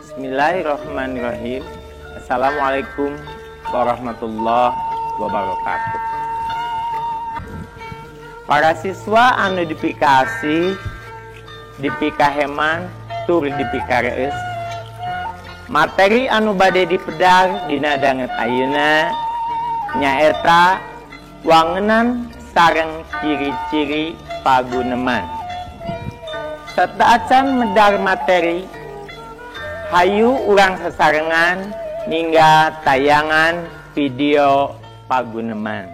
Bismillahirrahmanirrahim. Assalamualaikum warahmatullahi wabarakatuh. Para siswa anu dipikasih, dipikaheman, tur dipikareus. Materi anu bade dipedar dina danget ayeuna nyaeta wangenan sareng ciri-ciri paguneman. Sateuacan medar materi, hayu urang sasarengan ninggal tayangan video paguneman.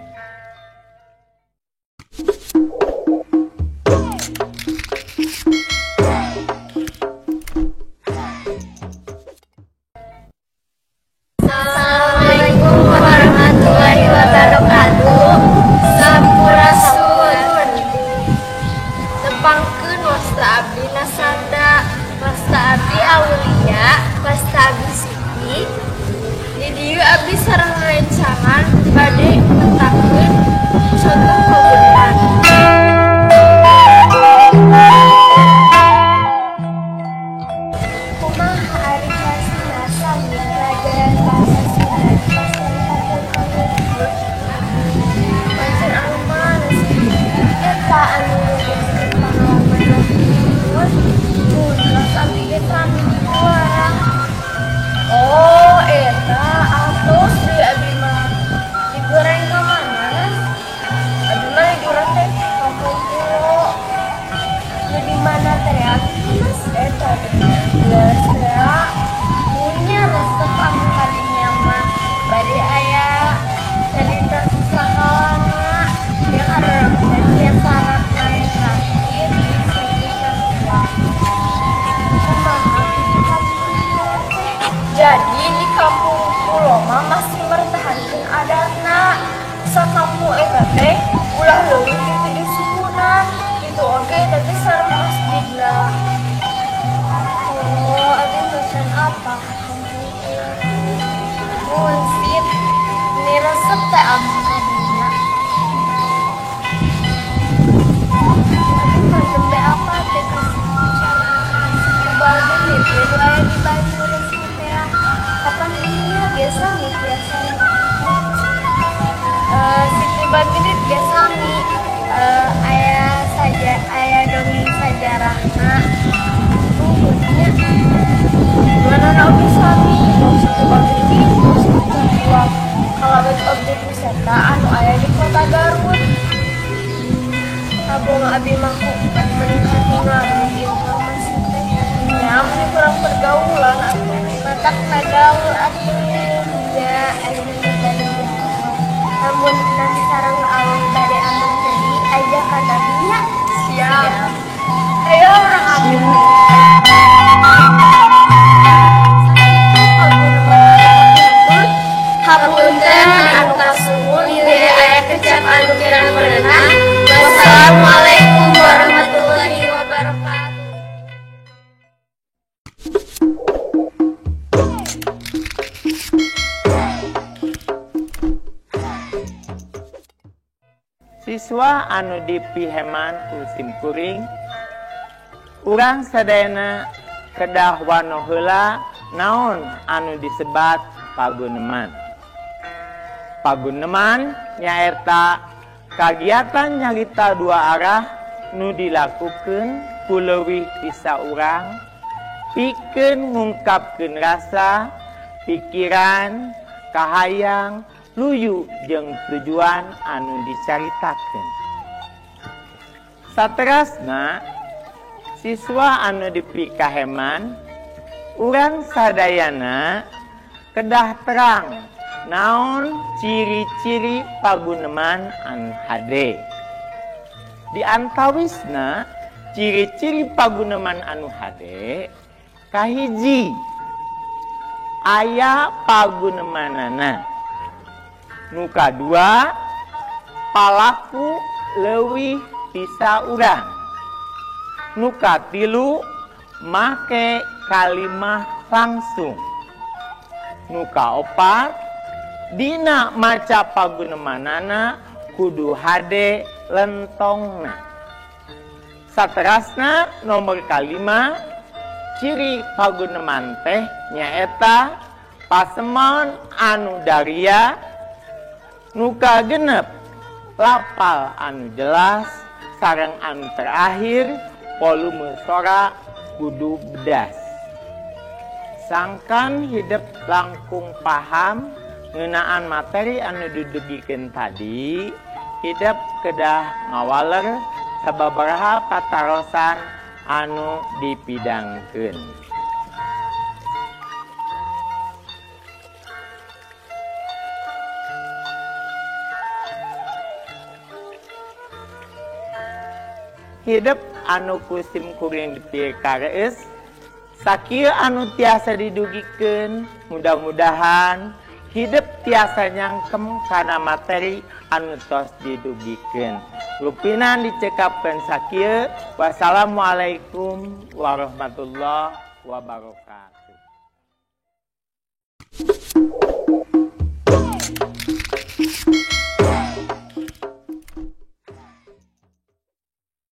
Assalamualaikum warahmatullahi wabarakatuh. Sampurasun. Tepangkeun wasta abdi Nasanda, wasta abdi Aulia, wasta abdi Siti. Di dieu abdi sareng rencangan bade metakeun contoh paguneman. Kumaha ari kasih sami pelajaran bahasa Sunda di pasar panggung. Pancen anu mana sih? Eta anu lulus pengalaman mun kelas abdi ge rame di luar. Oh, eta atos deui abdi mah. Digoreng ka mana, Nas? Abdi mah liburan teh ka Kampung Pulo. Nu di mana teh atuh, Mas? Eta geus teh punya resep anu kadinya mah bade aya cerita sakalana dia karena dia syarat main terakhir di sekitar. Kumaha kitu Kampung Pulo teh? Jadi di Kampung Pulo mah masih mertahankeun adatna. Sakampung eta teh ulah leuwih ti 7 sukunan. Kitu oge eta teh sareng masjidna. Oh, abdi macan apa ka Kampung Pulo? Mun sip, ini resep teh abdi kadinya. Abdi mah nembe apa teh ka Bagus teh nu aya di Bandung resep teh. Kapan ininya biasa nih biasanya. Siti Bagedit biasa nih aya saja aya dongeng sajarahna. Nya mana oge sami Situ Bagedit tos kalabet objek wisata anu aya di kota Garut. Abong abi mah mending ngaruh informasi teh. Nya meni kurang pergaulan atuh. Matak nagaul atuh nya ayeuna teh bade. Lamun nanti sareng awang bade ameng deui ajakan abdi nya. Siap. Ayo urang ameng. Hapunten anu kasuhun bilih aya kecap anu kirang merenah. Wassalamualaikum warahmatullahi wabarakatuh. Siswa anu dipiheman ku simkuring, urang sadayana kedah wano heula naon anu disebat paguneman. Paguneman nyaeta kagiatan nyarita dua arah nu dilakukeun ku leuwih ti saurang pikeun ngungkapkeun rasa, pikiran, kahayang, luyu jeung tujuan anu dicaritakeun. Saterasna siswa anu dipikaheman urang sadayana kedah terang naon ciri-ciri paguneman anu hade. Di antawisna ciri-ciri paguneman anu hade kahiji aya pagunemanana. Nu kadua palaku leuwih ti saurang. Nu katilu make kalimah langsung. Nu kaopat dina maca pagunemanana kudu hade lentongna. Saterasna nomor kalima Ciri paguneman teh nyaeta pasemon anu daria, nu kagenep lapal anu jelas, sareng anu terakhir volume sora kudu bedas. Sangkan hidep langkung paham ngeunaan materi anu didugikeun tadi, hidep kedah ngawaler sababaraha patarosan anu dipidangkeun. Hidep anu ku sim kuring dipikareus sakieu anu tiasa didugikeun, mudah-mudahan hidep tiasa nyangkem kana materi anu tos didugikeun. Rupinan dicekapkeun sakieu. Wassalamualaikum warahmatullahi wabarakatuh.